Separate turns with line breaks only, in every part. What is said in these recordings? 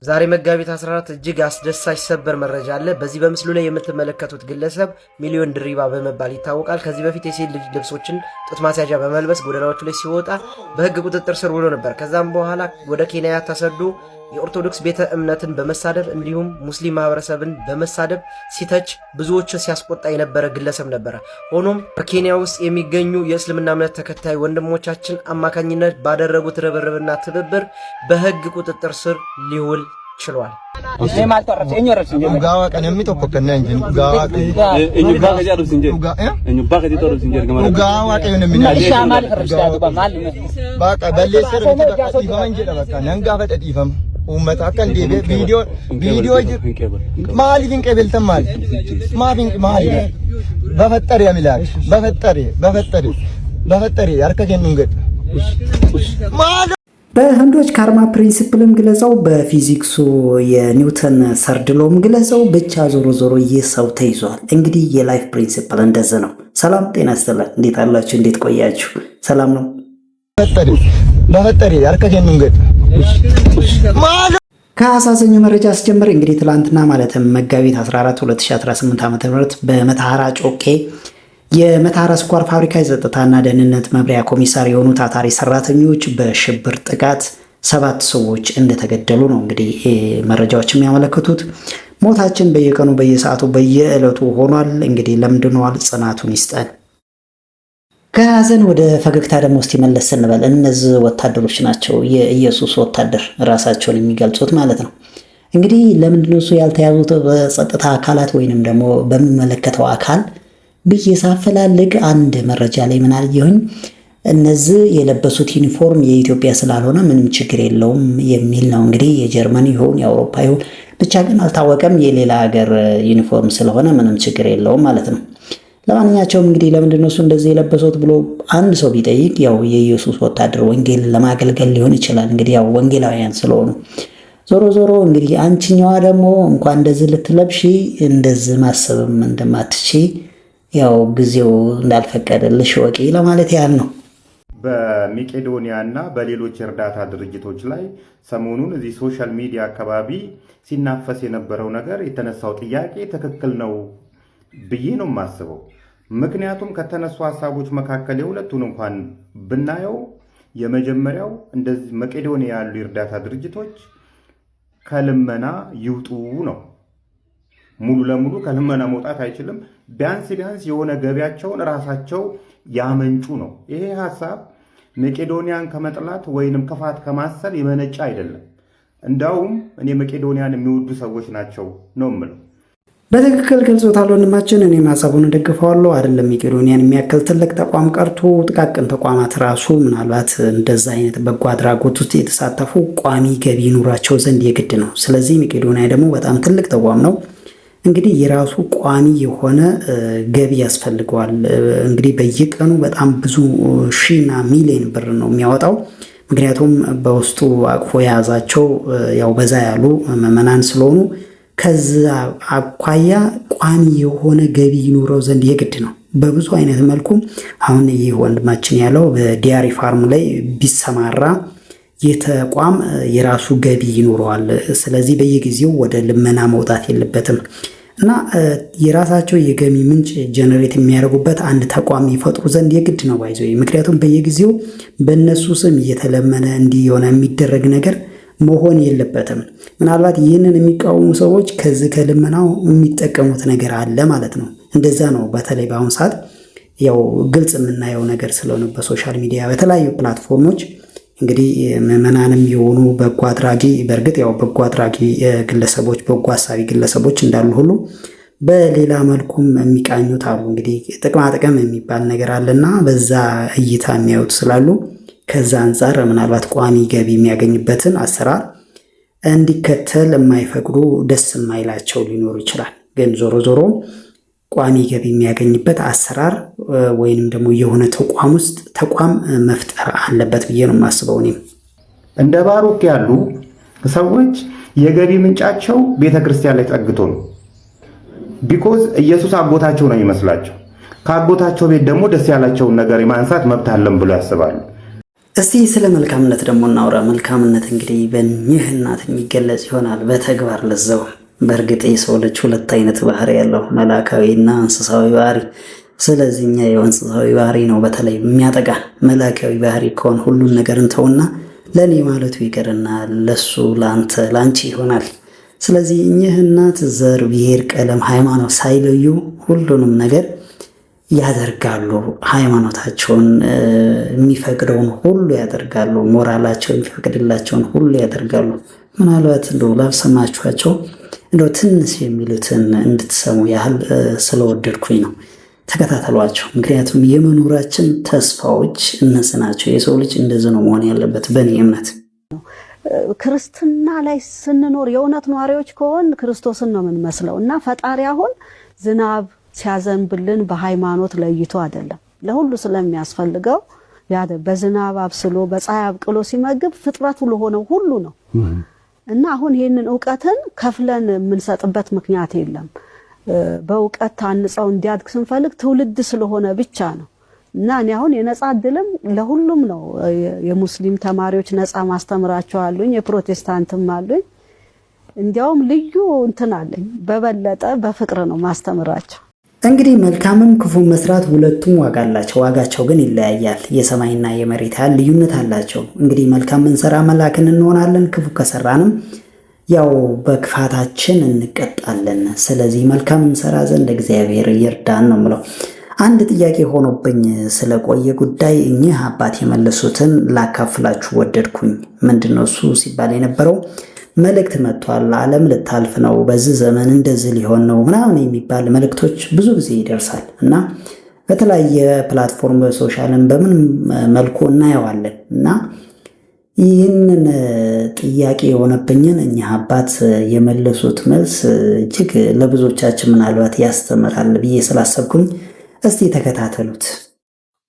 ዛሬ መጋቢት 14 እጅግ አስደሳች ሰበር መረጃ አለ። በዚህ በምስሉ ላይ የምትመለከቱት ግለሰብ ሚሊዮን ድሪባ በመባል ይታወቃል። ከዚህ በፊት የሴት ልጅ ልብሶችን ጡት ማስያዣ በመልበስ ጎዳናዎቹ ላይ ሲወጣ በሕግ ቁጥጥር ስር ውሎ ነበር። ከዛም በኋላ ወደ ኬንያ ተሰዶ የኦርቶዶክስ ቤተ እምነትን በመሳደብ እንዲሁም ሙስሊም ማህበረሰብን በመሳደብ ሲተች ብዙዎችን ሲያስቆጣ የነበረ ግለሰብ ነበረ። ሆኖም በኬንያ ውስጥ የሚገኙ የእስልምና እምነት ተከታይ ወንድሞቻችን አማካኝነት ባደረጉት ርብርብና ትብብር በህግ ቁጥጥር ስር ሊውል ችሏል።
Dhugaa Waaqa namni tokko akka hin jiru. Dhugaa Waaqa. Dhugaa Waaqayyo namni Baqa balleesseera miti bakka dhiifaman jedha bakka nan gaafadha dhiifama. Uummata akka hin deebi'e viidiyoo viidiyoo jiru. Maaliif hin qeebeltan maali? Maaf hin maali? በፈጠረ አምላክ በፈጠረ በፈጠረ በፈጠረ harka kennuun gad maal
በህንዶች karma principle ም ግለጸው፣ በፊዚክሱ የኒውተን third law ም ግለጸው፣ ብቻ ዞሮ ዞሮ ይህ ሰው ተይዟል። እንግዲህ የ life principle እንደዚህ ነው። ሰላም ጤና ይስጥልን። እንዴት አላችሁ? እንዴት ቆያችሁ? ሰላም ነው።
በፈጠረ harka kennuun gad maal
ከአሳዛኙ መረጃ አስጀምር እንግዲህ ትላንትና ማለትም መጋቢት 14 2018 ዓ.ም በመተሐራ ጮቄ የመተሐራ ስኳር ፋብሪካ የጸጥታና ደህንነት መምሪያ ኮሚሳር የሆኑ ታታሪ ሰራተኞች በሽብር ጥቃት ሰባት ሰዎች እንደተገደሉ ነው እንግዲህ መረጃዎች የሚያመለክቱት። ሞታችን በየቀኑ በየሰዓቱ በየዕለቱ ሆኗል። እንግዲህ ለምድነዋል። ጽናቱን ይስጠን። ከሀዘን ወደ ፈገግታ ደግሞ እስቲ መለስ ስንበል እነዚህ ወታደሮች ናቸው የኢየሱስ ወታደር ራሳቸውን የሚገልጹት ማለት ነው። እንግዲህ ለምንድነው እሱ ያልተያዙት በጸጥታ አካላት ወይንም ደግሞ በሚመለከተው አካል ብዬ ሳፈላልግ አንድ መረጃ ላይ ምን አየሁኝ፣ እነዚህ የለበሱት ዩኒፎርም የኢትዮጵያ ስላልሆነ ምንም ችግር የለውም የሚል ነው። እንግዲህ የጀርመን ይሁን የአውሮፓ ይሁን ብቻ ግን አልታወቀም። የሌላ ሀገር ዩኒፎርም ስለሆነ ምንም ችግር የለውም ማለት ነው። ለማንኛቸውም እንግዲህ ለምንድን ነው እሱ እንደዚህ የለበሱት ብሎ አንድ ሰው ቢጠይቅ ያው የኢየሱስ ወታደር ወንጌልን ለማገልገል ሊሆን ይችላል። እንግዲህ ያው ወንጌላውያን ስለሆኑ ዞሮ ዞሮ እንግዲህ አንቺኛዋ ደግሞ እንኳን እንደዚህ ልትለብሺ እንደዚህ ማሰብም እንደማትቺ ያው ጊዜው እንዳልፈቀደልሽ ወቂ ለማለት ያህል ነው።
በመቄዶንያ እና በሌሎች የእርዳታ ድርጅቶች ላይ ሰሞኑን እዚህ social media አካባቢ ሲናፈስ የነበረው ነገር የተነሳው ጥያቄ ትክክል ነው ብዬ ነው የማስበው። ምክንያቱም ከተነሱ ሀሳቦች መካከል የሁለቱን እንኳን ብናየው የመጀመሪያው እንደዚህ መቄዶንያ ያሉ የእርዳታ ድርጅቶች ከልመና ይውጡ ነው። ሙሉ ለሙሉ ከልመና መውጣት አይችልም። ቢያንስ ቢያንስ የሆነ ገቢያቸውን ራሳቸው ያመንጩ ነው። ይሄ ሀሳብ መቄዶንያን ከመጥላት ወይንም ክፋት ከማሰብ የመነጨ አይደለም። እንዳውም እኔ መቄዶንያን የሚወዱ ሰዎች ናቸው ነው የምለው።
በትክክል ገልጾታል ወንድማችን። እኔም ሀሳቡን እደግፈዋለሁ። አይደለም መቄዶንያን የሚያክል ትልቅ ተቋም ቀርቶ ጥቃቅን ተቋማት ራሱ ምናልባት እንደዛ አይነት በጎ አድራጎት ውስጥ የተሳተፉ ቋሚ ገቢ ይኑራቸው ዘንድ የግድ ነው። ስለዚህ መቄዶንያ ደግሞ በጣም ትልቅ ተቋም ነው። እንግዲህ የራሱ ቋሚ የሆነ ገቢ ያስፈልገዋል። እንግዲህ በየቀኑ በጣም ብዙ ሺና ሚሊዮን ብር ነው የሚያወጣው። ምክንያቱም በውስጡ አቅፎ የያዛቸው ያው በዛ ያሉ ምዕመናን ስለሆኑ ከዛ አኳያ ቋሚ የሆነ ገቢ ይኑረው ዘንድ የግድ ነው። በብዙ አይነት መልኩ አሁን ይህ ወንድማችን ያለው በ dairy farm ላይ ቢሰማራ ይህ ተቋም የራሱ ገቢ ይኖረዋል። ስለዚህ በየጊዜው ወደ ልመና መውጣት የለበትም እና የራሳቸው የገቢ ምንጭ generate የሚያደርጉበት አንድ ተቋም ይፈጥሩ ዘንድ የግድ ነው by the way። ምክንያቱም በየጊዜው በእነሱ ስም እየተለመነ እንዲህ የሆነ የሚደረግ ነገር መሆን የለበትም። ምናልባት ይህንን የሚቃወሙ ሰዎች ከዚህ ከልመናው የሚጠቀሙት ነገር አለ ማለት ነው። እንደዛ ነው። በተለይ በአሁኑ ሰዓት ያው ግልጽ የምናየው ነገር ስለሆነ በ social media በተለያዩ platform ኦች እንግዲህ ምዕመናንም የሆኑ በጎ አድራጊ በእርግጥ ያው በጎ አድራጊ ግለሰቦች በጎ አሳቢ ግለሰቦች እንዳሉ ሁሉ በሌላ መልኩም የሚቃኙት አሉ። እንግዲህ ጥቅማ ጥቅም የሚባል ነገር አለና በዛ እይታ የሚያዩት ስላሉ ከዛ አንጻር ምናልባት ቋሚ ገቢ የሚያገኝበትን አሰራር እንዲከተል የማይፈቅዱ ደስ የማይላቸው ሊኖሩ ይችላል። ግን ዞሮ ዞሮ ቋሚ ገቢ የሚያገኝበት አሰራር ወይንም ደግሞ የሆነ ተቋም ውስጥ ተቋም መፍጠር አለበት ብዬ ነው የማስበው። እኔም
እንደ ባሩክ ያሉ ሰዎች የገቢ ምንጫቸው ቤተክርስቲያን ላይ ጠግቶ ነው። Because ኢየሱስ አጎታቸው ነው የሚመስላቸው። ከአጎታቸው ቤት ደግሞ ደስ ያላቸውን ነገር የማንሳት መብት አለን ብሎ ያስባሉ።
እስቲ ስለ መልካምነት ደግሞ እናውራ። መልካምነት እንግዲህ በእኚህ እናት የሚገለጽ ይሆናል በተግባር ለዛው። በእርግጥ የሰው ልጅ ሁለት አይነት ባህሪ ያለው፣ መላካዊና እንስሳዊ ባህሪ። ስለዚህ እኛ የእንስሳዊ ባህሪ ነው በተለይ የሚያጠቃ። መላካዊ ባህሪ ከሆን ሁሉን ነገር እንተውና ለእኔ ማለቱ ይቅርና ለሱ፣ ለአንተ፣ ለአንቺ ይሆናል። ስለዚህ እኚህ እናት ዘር፣ ብሔር፣ ቀለም፣ ሃይማኖት ሳይለዩ ሁሉንም ነገር ያደርጋሉ። ሃይማኖታቸውን የሚፈቅደውን ሁሉ ያደርጋሉ። ሞራላቸው የሚፈቅድላቸውን ሁሉ ያደርጋሉ። ምናልባት እንደው ላልሰማችኋቸው እንደው ትንሽ የሚሉትን እንድትሰሙ ያህል ስለወደድኩኝ ነው። ተከታተሏቸው። ምክንያቱም የመኖራችን ተስፋዎች እነዚህ ናቸው። የሰው ልጅ እንደዚህ ነው መሆን ያለበት በእኔ እምነት።
ክርስትና ላይ ስንኖር የእውነት ነዋሪዎች ከሆን ክርስቶስን ነው የምንመስለው እና ፈጣሪ አሁን ዝናብ ሲያዘንብልን በሃይማኖት ለይቶ አይደለም፣ ለሁሉ ስለሚያስፈልገው በዝናብ አብስሎ በፀሐይ አብቅሎ ሲመግብ ፍጥረቱ ለሆነው ሁሉ ነው እና አሁን ይህንን እውቀትን ከፍለን የምንሰጥበት ምክንያት የለም። በእውቀት ታንጸው እንዲያድግ ስንፈልግ ትውልድ ስለሆነ ብቻ ነው እና እኔ አሁን የነጻ እድልም ለሁሉም ነው። የሙስሊም ተማሪዎች ነጻ ማስተምራቸው አሉኝ፣ የፕሮቴስታንትም አሉኝ። እንዲያውም ልዩ እንትን አለኝ። በበለጠ በፍቅር ነው ማስተምራቸው።
እንግዲህ መልካምም ክፉ መስራት ሁለቱም ዋጋ አላቸው። ዋጋቸው ግን ይለያያል። የሰማይና የመሬት ያህል ልዩነት አላቸው። እንግዲህ መልካም ብንሰራ መላክን እንሆናለን፣ ክፉ ከሰራንም ያው በክፋታችን እንቀጣለን። ስለዚህ መልካም እንሰራ ዘንድ እግዚአብሔር ይርዳን ነው የምለው። አንድ ጥያቄ ሆኖብኝ ስለቆየ ጉዳይ እኚህ አባት የመለሱትን ላካፍላችሁ ወደድኩኝ። ምንድነው እሱ ሲባል የነበረው መልእክት መጥቷል፣ ዓለም ልታልፍ ነው፣ በዚህ ዘመን እንደዚህ ሊሆን ነው ምናምን የሚባል መልእክቶች ብዙ ጊዜ ይደርሳል እና በተለያየ platform በ social ም በምን መልኩ እናየዋለን እና ይህንን ጥያቄ የሆነብኝን እኚህ አባት የመለሱት መልስ እጅግ ለብዙዎቻችን ምናልባት ያስተምራል ብዬ ስላሰብኩኝ እስቲ ተከታተሉት።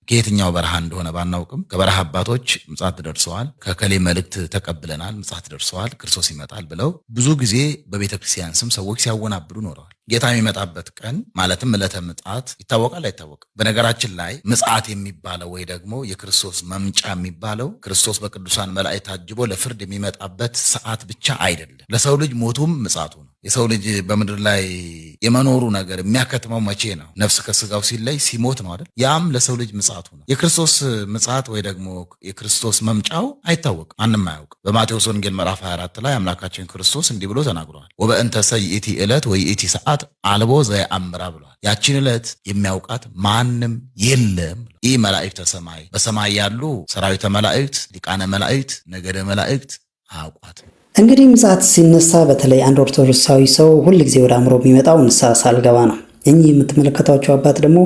ከየትኛው በረሃ እንደሆነ ባናውቅም ከበረሃ አባቶች ምጽአት ደርሰዋል፣ ከከሌ መልእክት ተቀብለናል፣ ምጽአት ደርሰዋል፣ ክርስቶስ ይመጣል ብለው ብዙ ጊዜ በቤተ ክርስቲያን ስም ሰዎች ሲያወናብዱ ኖረዋል። ጌታ የሚመጣበት ቀን ማለትም ዕለተ ምጽአት ይታወቃል አይታወቅም? በነገራችን ላይ ምጽአት የሚባለው ወይ ደግሞ የክርስቶስ መምጫ የሚባለው ክርስቶስ በቅዱሳን መላእክት ታጅቦ ለፍርድ የሚመጣበት ሰዓት ብቻ አይደለም። ለሰው ልጅ ሞቱም ምጽአቱ ነው። የሰው ልጅ በምድር ላይ የመኖሩ ነገር የሚያከትመው መቼ ነው? ነፍስ ከስጋው ሲለይ ሲሞት ነው አይደል? ያም ለሰው ልጅ ምጽአቱ ነው። የክርስቶስ ምጽአት ወይ ደግሞ የክርስቶስ መምጫው አይታወቅም፣ ማንም አያውቅም። በማቴዎስ ወንጌል ምዕራፍ 24 ላይ አምላካችን ክርስቶስ እንዲህ ብሎ ተናግሯል። ወበእንተሰ ይእቲ ዕለት ወይእቲ ሰዓት አልቦ ዘየአምራ ብሏል። ያችን ዕለት የሚያውቃት ማንም የለም። ኢ መላእክተ ሰማይ፣ በሰማይ ያሉ ሰራዊተ መላእክት፣ ሊቃነ መላእክት፣ ነገደ መላእክት አያውቋትም።
እንግዲህ ምጽአት ሲነሳ በተለይ አንድ ኦርቶዶክሳዊ ሰው ሁልጊዜ ወደ አእምሮ የሚመጣው ንስሐ ሳልገባ ነው። እኚህ የምትመለከቷቸው አባት ደግሞ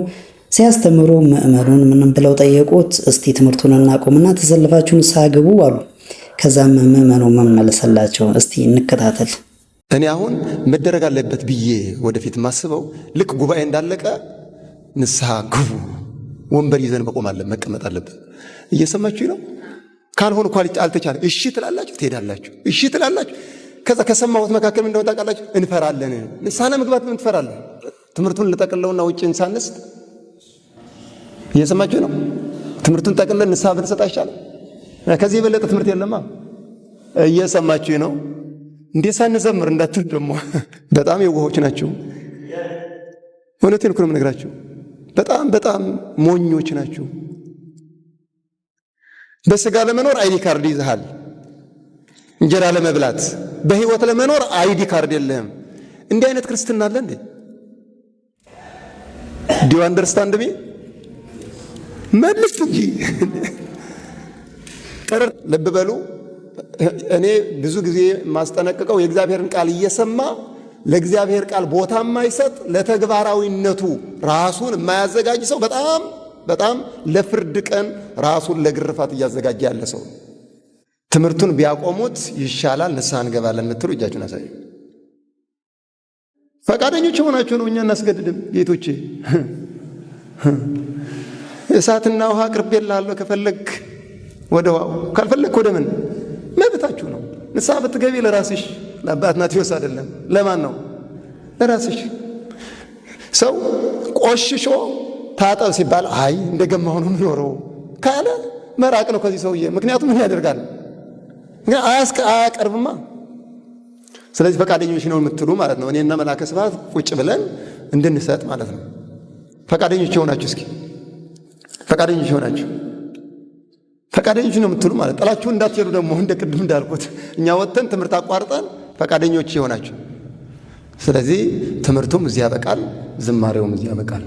ሲያስተምሩ ምዕመኑን ምንም ብለው ጠየቁት። እስቲ ትምህርቱን እናቁምና ተሰልፋችሁ ንስሐ ግቡ አሉ። ከዛም ምዕመኑ ምን መለሰላቸው? እስቲ እንከታተል።
እኔ አሁን መደረግ አለበት ብዬ ወደፊት ማስበው ልክ ጉባኤ እንዳለቀ ንስሐ ግቡ፣ ወንበር ይዘን መቆም አለ መቀመጥ አለብን። እየሰማችሁ ነው። ካልሆነ እኮ አልተቻለ። እሺ ትላላችሁ፣ ትሄዳላችሁ። እሺ ትላላችሁ። ከዛ ከሰማሁት መካከል ምን እንደሆነ ታውቃላችሁ? እንፈራለን። ንስሐ ለመግባት ምን ትፈራለህ? ትምህርቱን ልጠቅለውና ውጭ እንሳንስት። እየሰማችሁ ነው። ትምህርቱን ጠቅለን ንስሐ ብንሰጥ አይሻልም? ከዚህ የበለጠ ትምህርት የለማ። እየሰማችሁ ነው። እንዴ ሳንዘምር እንዳትሉ ደግሞ በጣም የዋሆች ናቸው። እውነቴን እኮ ነው የምነግራችሁ። በጣም በጣም ሞኞች ናቸው። በስጋ ለመኖር ID card ይዘሃል። እንጀራ ለመብላት በህይወት ለመኖር ID card የለህም። እንዲህ አይነት ክርስትና አለ እንዴ? Do you understand me? መልስ እንጂ ጥር ልብ በሉ። እኔ ብዙ ጊዜ የማስጠነቅቀው የእግዚአብሔርን ቃል እየሰማ ለእግዚአብሔር ቃል ቦታ የማይሰጥ፣ ለተግባራዊነቱ ራሱን የማያዘጋጅ ሰው በጣም በጣም ለፍርድ ቀን ራሱን ለግርፋት እያዘጋጀ ያለ ሰው ትምህርቱን ቢያቆሙት ይሻላል። ንስሐ እንገባለን የምትሉ እጃችሁን አሳዩ። ፈቃደኞች የሆናችሁ ነው። እኛ እናስገድድም። ጌቶቼ፣ እሳትና ውሃ አቅርቤልሃለሁ። ከፈለግ ወደ ውሃው፣ ካልፈለግ ወደ ምን መብታችሁ ነው። ንስሐ ብትገቢ ለራስሽ፣ ለአባ አትናቴዎስ አይደለም። ለማን ነው? ለራስሽ። ሰው ቆሽሾ ታጠብ ሲባል አይ እንደገማሁ ነው የምኖረው ካለ መራቅ ነው ከዚህ ሰውዬ። ምክንያቱም ምን ያደርጋል? አያቀርብማ። ስለዚህ ፈቃደኞች ነው የምትሉ ማለት ነው። እኔና መላከ ስብሐት ቁጭ ብለን እንድንሰጥ ማለት ነው። ፈቃደኞች የሆናችሁ እስኪ ፈቃደኞች የሆናችሁ ፈቃደኞች ነው የምትሉ ማለት ጥላችሁ እንዳትሄዱ ደግሞ እንደ ቅድም እንዳልኩት እኛ ወጥተን ትምህርት አቋርጠን ፈቃደኞች የሆናችሁ። ስለዚህ ትምህርቱም እዚህ ያበቃል፣ ዝማሬውም እዚህ ያበቃል።